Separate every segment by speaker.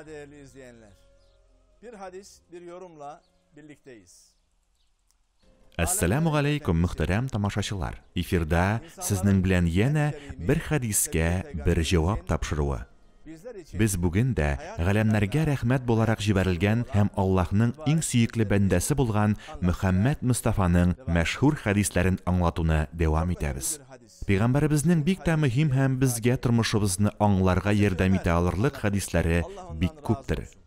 Speaker 1: Merhaba değerli izleyenler. Bir hadis, bir yorumla birlikteyiz.
Speaker 2: Әссәламү галәйкүм, мөхтәрәм тамашачылар. Эфирда сезнең белән янә бер хәдискә бер җавап тапшыруы.
Speaker 1: Bizler için
Speaker 2: Без бүген дә галәмнәргә рәхмәт буларак җибәрелгән һәм Аллаһның иң сөекле бәндәсе булган Мөхәммәд Мостафаның мәшһүр хәдисләрен аңлатуны дәвам итәбез.
Speaker 1: bir hadis.
Speaker 2: Пәйгамбәребезнең бик тә мөһим һәм безгә тормышыбызны аңларга ярдәм итә алырлык хәдисләре
Speaker 1: Allah ondan
Speaker 2: бик
Speaker 1: razı
Speaker 2: күптер.
Speaker 1: olsun.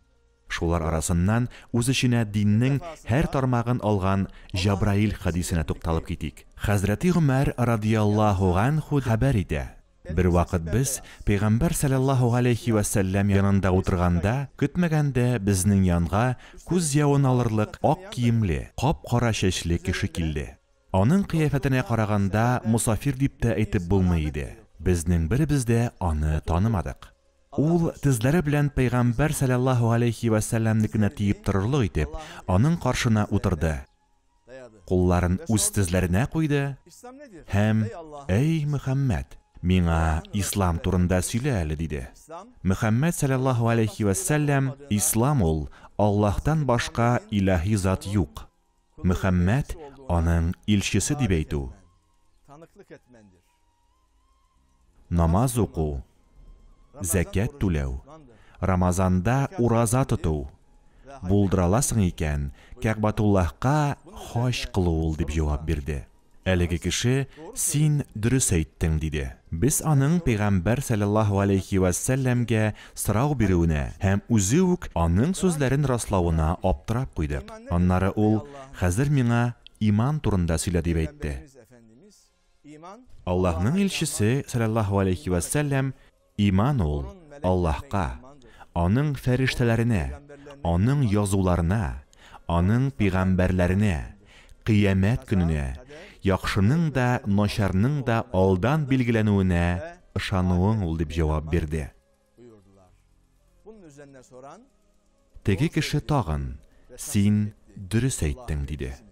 Speaker 2: Шулар арасыннан үз эченә диннең һәр тармагын алган Җабраил хәдисенә тукталып китик. Хәзрәти Гомәр радияллаһу анху хәбәр итә. Бер вакыт без Пәйгамбәр саллаллаһу алейхи ва сәлләм янында утырганда, көтмәгәндә безнең янга күз явын алырлык ак киемле, кап-кара чәчле кеше килде. Аның кыяфәтенә караганда мусафир дип тә әйтеп булмый иде. Безнең беребез дә аны танымадык. Ул тезләре белән Пәйгамбәр саллаллаһу алейхи ва сәлләмнекенә тиеп торырлык итеп, аның каршына утырды.
Speaker 1: Dayadı.
Speaker 2: Кулларын үз тезләренә куйды
Speaker 1: İslam nedir?
Speaker 2: һәм
Speaker 1: Ey Allah,
Speaker 2: "Эй Мөхәммәд, миңа ислам турында сөйлә әле" диде.
Speaker 1: İslam
Speaker 2: Мөхәммәд саллаллаһу алейхи ва сәлләм, "Ислам ул Аллаһтан башка илаһи зат юк. Мөхәммәд аның илчесе дип
Speaker 1: tarif
Speaker 2: әйтү.
Speaker 1: etmen, tanıklık etmendir.
Speaker 2: Намаз уку,
Speaker 1: Ramazan
Speaker 2: Зәкят
Speaker 1: orucu
Speaker 2: түләү,
Speaker 1: tutmandır.
Speaker 2: Рамазанда ураза тоту,
Speaker 1: Ve hac
Speaker 2: булдыра аласың икән, Кәгъбатуллаһка хаҗ кылу ул дип җавап бирде. Әлеге кеше, син дөрес әйттең, диде. Без аның Пәйгамбәр саллаллаһу алейхи ва сәлләмгә сорау бирүенә һәм үзе үк аның сүзләрен раславына аптырап куйдык. Аннары ул, хәзер миңа иман турында сөйлә дип әйтте.
Speaker 1: Peygamberimiz Efendimiz iman
Speaker 2: Аллаһның илчесе саллаллаһу алейхи ва сәлләм, иман ул
Speaker 1: onun meleklerine
Speaker 2: Аллаһка,
Speaker 1: imandır.
Speaker 2: аның фәрештәләренә, аның язуларына, аның пәйгамбәрләренә, кыямәт көненә, яхшының да, начарның да алдан билгеләнүенә ышануың ул дип җавап бирде.
Speaker 1: Buyurdular. Bunun üzerine soran
Speaker 2: Теге кеше тагын,
Speaker 1: ve
Speaker 2: син
Speaker 1: tasdik etti.
Speaker 2: дөрес
Speaker 1: Allah'ın
Speaker 2: әйттең, диде.
Speaker 1: elçisini.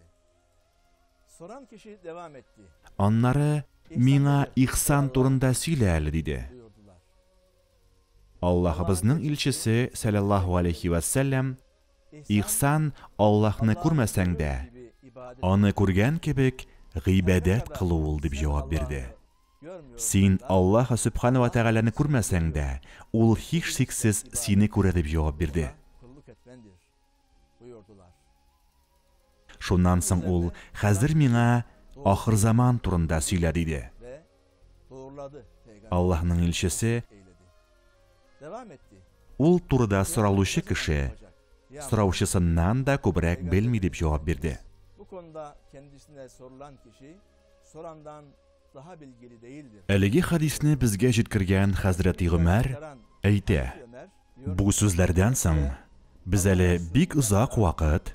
Speaker 1: Soran kişi devam etti.
Speaker 2: Аннары миңа ихсан турында сөйлә әле, диде.
Speaker 1: Buyurdular.
Speaker 2: Аллаһыбызның илчесе саллаллаһу алейхи ва сәлләм, ихсан Аллаһны
Speaker 1: Allah'ı
Speaker 2: күрмәсәң
Speaker 1: görür
Speaker 2: дә,
Speaker 1: gibi ibadet
Speaker 2: аны күргән кебек гыйбадәт
Speaker 1: Her ne kadar
Speaker 2: кылу ул дип
Speaker 1: sen
Speaker 2: җавап бирде.
Speaker 1: Allah'ı görmüyorsan
Speaker 2: Син
Speaker 1: da
Speaker 2: Аллаһ Сүбхәнәһү вә Тәгаләне күрмәсәң дә, ул һичшиксез сине күрә дип җавап бирде.
Speaker 1: ona kulluk etmendir. Buyurdular.
Speaker 2: Шуннан соң ул, хәзер миңа ахыр заман турында сөйлә диде.
Speaker 1: Ve doğruladı Peygamber
Speaker 2: Аллаһның илчесе
Speaker 1: eyledi. Devam etti.
Speaker 2: ул турыда
Speaker 1: Kıyamet
Speaker 2: соралучы
Speaker 1: ne zaman
Speaker 2: кеше
Speaker 1: kopacak? Ya
Speaker 2: сораучысыннан да күбрәк белми дип җавап бирде.
Speaker 1: Bu konuda kendisine sorulan kişi sorandan daha bilgili değildir.
Speaker 2: Әлеге хадисне безгә җиткергән Хәзрәти Гомәр
Speaker 1: Aktaran
Speaker 2: әйтә:
Speaker 1: Hazreti Ömer diyor
Speaker 2: Бу сүзләрдән соң без әле бик озак вакыт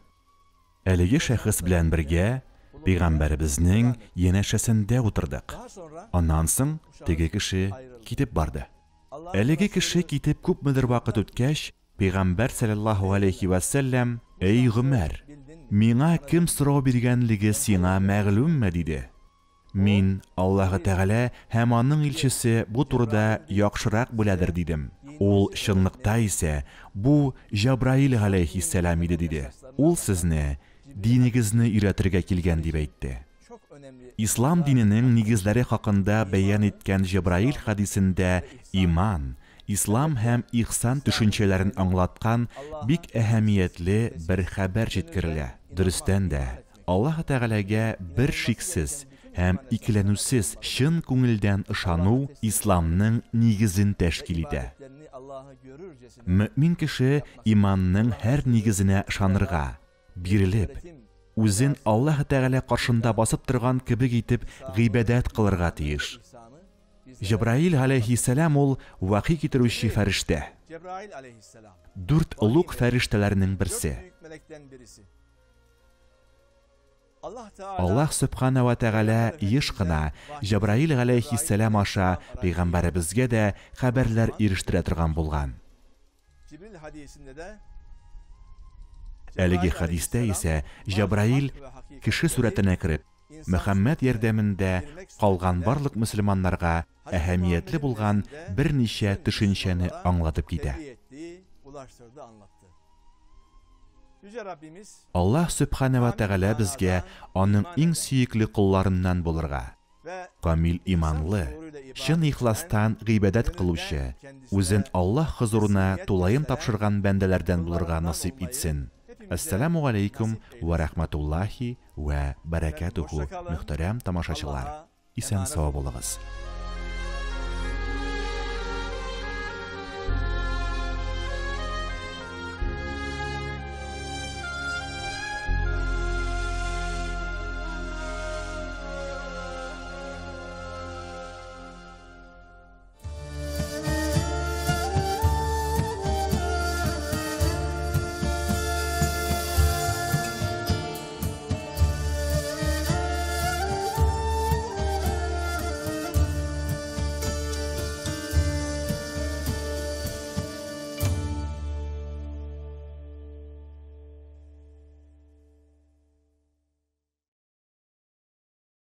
Speaker 2: әлеге шәхес белән бергә пәйгамбәребезнең янәшәсендә утырдык.
Speaker 1: Daha sonra
Speaker 2: Аннан соң теге кеше китеп барды.
Speaker 1: Allah'ın
Speaker 2: Әлеге кеше
Speaker 1: Resulü
Speaker 2: китеп күпмедер вакыт үткәч, Пәйгамбәр саллаллаһу алейхи ва сәлләм, "Эй Гомәр,
Speaker 1: bildin mi?
Speaker 2: миңа кем сорау биргәнлеге сиңа мәгълүмме?" диде. Мин Аллаһы Тәгалә һәм аның илчесе бу турыда яхшырак беләдер дидем. Ул чынлыкта исә бу Җабраил галәйһиссәлам иде диде. Ул сезне динегезне өйрәтергә килгән дип әйтте.
Speaker 1: Çok önemli
Speaker 2: Ислам диненең нигезләре хакында бәян иткән Җабраил хадисендә иман, ислам һәм ихсан төшенчәләрен аңлаткан бик әһәмиятле бер хәбәр җиткерелә. Дөрестән дә, Аллаһ Тәгаләгә бер шиксез һәм икеләнүсез чын күңелдән ышану исламның нигезен
Speaker 1: ve
Speaker 2: тәшкил итә.
Speaker 1: ibadetlerini Allah'ı görürcesine
Speaker 2: Мөмин кеше иманның һәр нигезенә ышанырга, бирелеп,
Speaker 1: öğretim
Speaker 2: үзен Аллаһ Тәгалә каршында басып торган кебек итеп гыйбадәт кылырга тиеш.
Speaker 1: ihsanı bizlere
Speaker 2: Җабраил галәйһиссәлам ул вахи китерүче фәрештә.
Speaker 1: Cebrail aleyhisselam
Speaker 2: Дүрт олуг фәрештәләрнең
Speaker 1: dört
Speaker 2: берсе.
Speaker 1: büyük melekten birisi. Allah Teala
Speaker 2: Аллаһ Сүбхәнәһү вә Тәгалә еш кына Җабраил галәйһиссәлам аша пәйгамбәребезгә дә хәбәрләр ирештерә торган булган.
Speaker 1: Cibril hadisinde de
Speaker 2: Әлеге хадистә исә Җабраил кеше сурәтенә кереп, Мөхәммәд ярдәмендә калган барлык мөселманнарга әһәмиятле булган берничә төшенчәне аңлатып китә.
Speaker 1: ulaştırdı, anlattı. Yüce Rabbimiz
Speaker 2: Аллаһ Сөбханә вә Тәгалә безгә аның иң сөекле колларыннан булырга,
Speaker 1: ve
Speaker 2: камил иманлы, чын ихластан гыйбадәт кылучы, үзен Аллаһ хозурына тулаем тапшырган бәндәләрдән булырга насыйп итсен. Әссәламу алейкум вә рахматуллахи вә бәрәкәтүһү, мөхтәрәм тамашачылар.
Speaker 1: Allah'a
Speaker 2: Исән сау булыгыз.